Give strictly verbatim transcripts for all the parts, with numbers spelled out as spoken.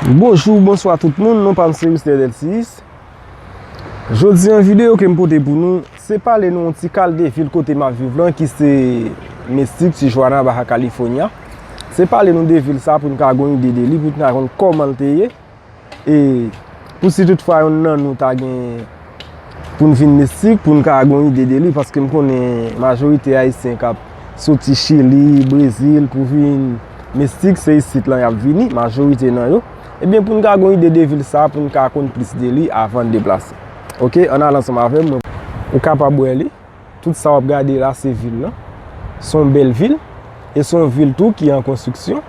Bonjou, bonswa tout moun, non pa m se Mister Delcius. Jodi an videyo ke m pote pou nou, se pale nou yon ti kal de vil kote m ap viv lan ki se Mystic, Tijuana, Baja California. Se pale nou de vil sa pou n ka gon ide de li, pou n ka konn kòman l te ye. E pou si tout fwa yonn nan nou ta gen pou n vin Mystic, pou n ka gon ide de li, paske m konnen majorite Ayisyen k ap soti Chili, Brezil, pou vin Mystic, se isit lan y ap vini, majorite nan yo. Ebyen, pou n ka gon ide de vil sa, pou n ka konn plis de li avan n deplase. Oke, ann al ansanm avè m, ou kapab wè li. Tout sa w ap gade la, se vil lan. Se yon bèl vil, e se yon vil tou ki an konstriksyon.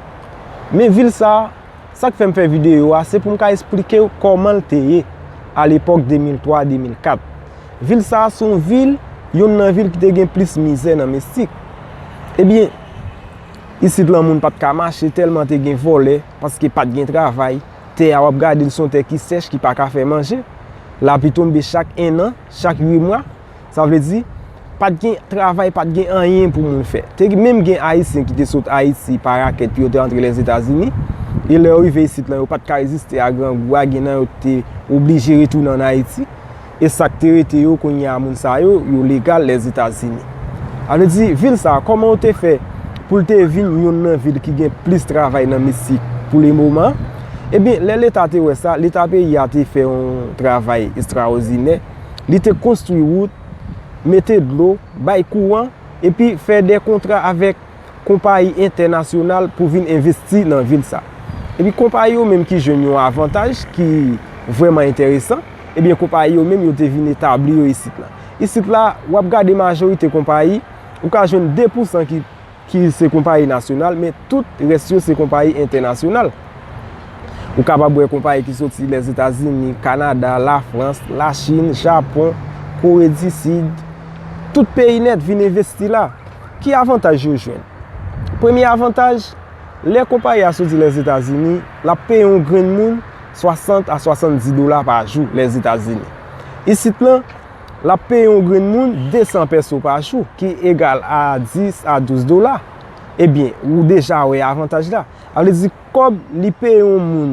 Men vil sa, sa k fè m fè videyo a, se pou m ka esplike w kòman l te ye alepòk de mil twa, de mil kat. Vil sa a se yon vil, yonn nan vil ki te gen plis mizè nan Mystic. Ebyen, isit lan moun pa t ka mache tèlman te gen vòlè, paske pa t gen travay. Tè a w ap gade l se yon tè ki sèch, ki pa ka fè manje. Lapli tonbe chak enn an, chak uit mwa. Sa vle di, pa t gen travay, pa t gen anyen pou moun fè. Te menm gen Ayisyen ki te sot Ayiti pa rakèt pou yo te antre Lèzetazini. E lè yo rive isit lan, yo pa t ka reziste a grangou a, gen nan yo te oblije retounen ann Ayiti. E sa k te rete yo, kounye a moun sa yo, yo legal Lèzetazini. Sa vle di, vil sa, kòman yo te fè pou l te vin yonn nan vil ki gen plis travay nan Meksik pou lemoman? Ebyen, lè Leta te wè sa, Leta peyi a te fè yon travay estrawòdinè. Li te konstwi wout, mete dlo, bay kouran, epi fè de kontra avèk konpayi entènasyonal pou vin envesti nan vil sa. Epi konpayi yo menm ki jwenn yon avantaj ki vrèman enteresan, ebyen konpayi yo menm yo te vin etabli yo isit la. Isit la, w ap gade majorite konpayi, ou ka jwenn de pousan ki, ki se konpayi nasyonal, men tout rès yo se konpayi entènasyonal. Ou kapab wè konpayi ki soti Lèzetazini, Kanada, Lafrans, Lachin, Japon, Kore di Sid, tout peyi nèt vin envesti la. Ki avantaj yo jwenn? Premye avantaj, lè konpayi a soti Lèzetazini, l ap peye yon grenn moun swasant a swasanndis dola pa jou Lèzetazini. Isit lan, l ap peye yon grenn moun de san pèso pa jou, ki egal a dis a douz dola. Ebyen, ou deja wè avantaj la. Sa vle di, kòb li peye yon moun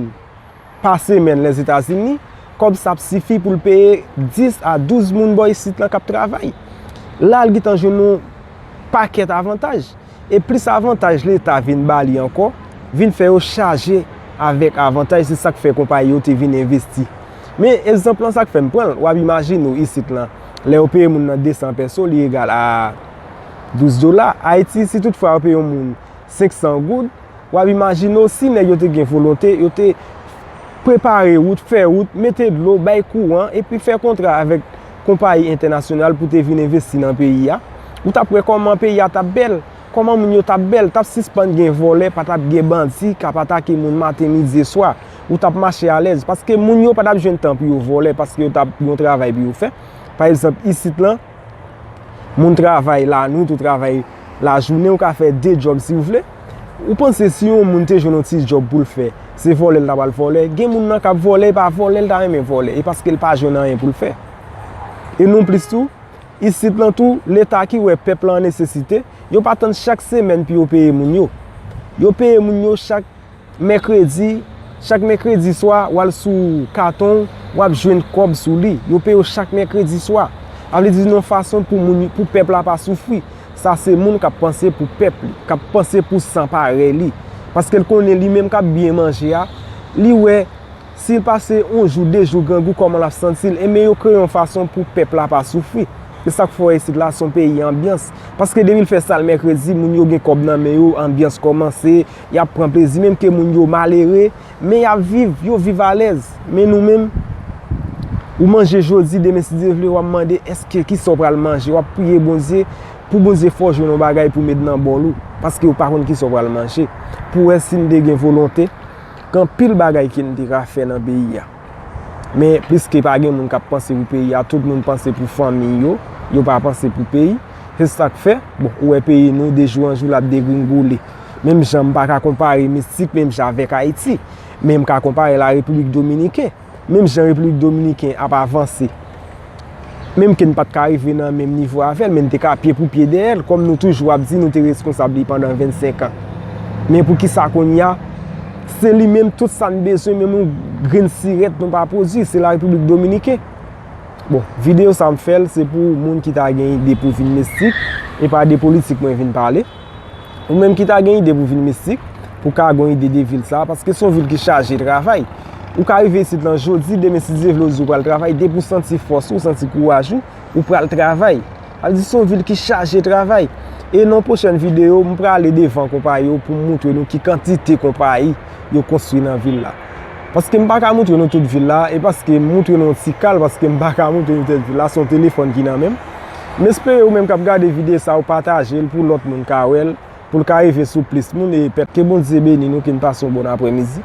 pa semèn Lèzetazini, kòb sa ap sifi pou l peye dis a douz moun bò isit lan k ap travay. La, l gentan jwenn yon pakèt avantaj. E plis avantaj Leta vin ba li ankò, vin fè yo chaje avèk avantaj, se sa k fè konpayi yo te vin envesti. Men, egzanp lan, sa k fè m pran l, w ap imajine w isit lan, lè yo peye moun nan de san pèso, li egal a douz dola. Ayiti, si toutfwa yo peye yon moun senk san goud, w ap imajine w si nèg yo te gen volonte, yo te prepare wout, fè wout, mete dlo, bay kouran, epi fè kontra avèk konpayi entènasyonal pou te vin envesti nan peyi a. Ou t ap wè kòman peyi a t ap bèl, kòman moun yo t ap bèl, t ap sispann gen vòlè, pa t ap gen bandi k ap atake moun maten, midi e swa. Ou t ap mache alèz, paske moun yo pa t ap jwenn tan pou yo vòlè, paske yo t ap gen yon travay pou yo fè. Pa egzanp, isit lan, moun travay lanwit ou travay lajounen, ou ka fè de djòb si w vle. Ou panse si yon moun te jwenn yon ti djòb pou l fè, se vòlè l ta pral vòlè? Gen moun nan k ap vòlè, e pa vòlè l ta renmen vòlè, e paske l pa jwenn anyen pou l fè. E nonplis tou, isit lan tou, Leta ki wè pèp lan an nesesite, yo pa tann chak semèn pou yo peye moun yo. Yo peye moun yo chak mèkredi, chak mèkredi swa, w al sou katon w, w ap jwenn kòb sou li. Yo peye w chak mèkredi swa. Sa vle di, nan yon fason pou moun, pou pèp la pa soufri. Sa se moun k ap panse pou pèp li, k ap panse pou san parèy li. Paske l konnen li menm k ap byen manje a, li wè si l pase yon jou, de jou grangou, kòman l ap santi l. Enben, yo kreye yon fason pou pèp la pa soufri. Se sa k fè w wè isit la, se yon peyi anbyans. Paske depi l fè sa l mèkredi, moun yo gen kòb nan men yo, anbyans kòmanse, y ap pran plezi, menm ke moun yo malere, men y ap viv, yo viv alèz. Men nou menm, ou manje jodi, demen si Dye vle, w ap mande èske kisa w pral manje, w ap priye Bondye, pou Bondye fè w jwenn yon bagay pou met nan bòl ou, paske ou pa konn kisa w pral manje. Pou wè si n te gen volonte, gen anpil bagay ke n te ka fè nan peyi a. Men, piske pa gen moun k ap panse pou peyi a, tout moun panse pou fanmi yo, yo pa panse pou peyi. Se sa k fè, bon, ou wè peyi nou, de jou an jou, l ap degringole. Menm jan m pa ka konpare Meksik, menm jan avèk Ayiti, men m ka konpare la Repiblik Dominiken. Menm jan Repiblik Dominiken ap avanse, menm ke n pa t ka rive nan menm nivo avè l, men n te ka pye pou pye dèyè l, kòm nou toujou ap di nou te reskonsab li pandan vennsenk an. Men poukisa kounye a, Se li menm tout sa n bezwen, menm yon grenn sirèt nou pa pwodui, se Larepiblik Dominiken. Bon, videyo sa m fè l, se pou moun ki ta gen ide pou vin mistik, e pa de politik mwen vin pale. Ou menm ki ta gen ide pou vin mistik, pou ka gen ide de vil sa, paske se yon vil ki chaje travay. Ou ka rive isit lan jodi, demen si Dye vle ou di w pral travay, depi w santi fòs ou, santi kouraj ou, ou pral travay. Sa vle di se yon vil ki chaje travay. E nan pwochèn videyo, m prale devan konpayi yo pou m moutre nou ki kantite konpayi yo konstwi nan vil la. Paske m pa ka moutre nou tout vil la, e paske m moutre nou yon ti kal, paske m pa ka moutre nou tout vil la, se yon telefòn ki nan men m. M espere ou menm k ap gade videyo sa, ou pataje l pou lòt moun ka wè l, pou l ka rive sou plis moun, e pèt ke Bondye beni nou, ke n pase yon bon aprèmidi.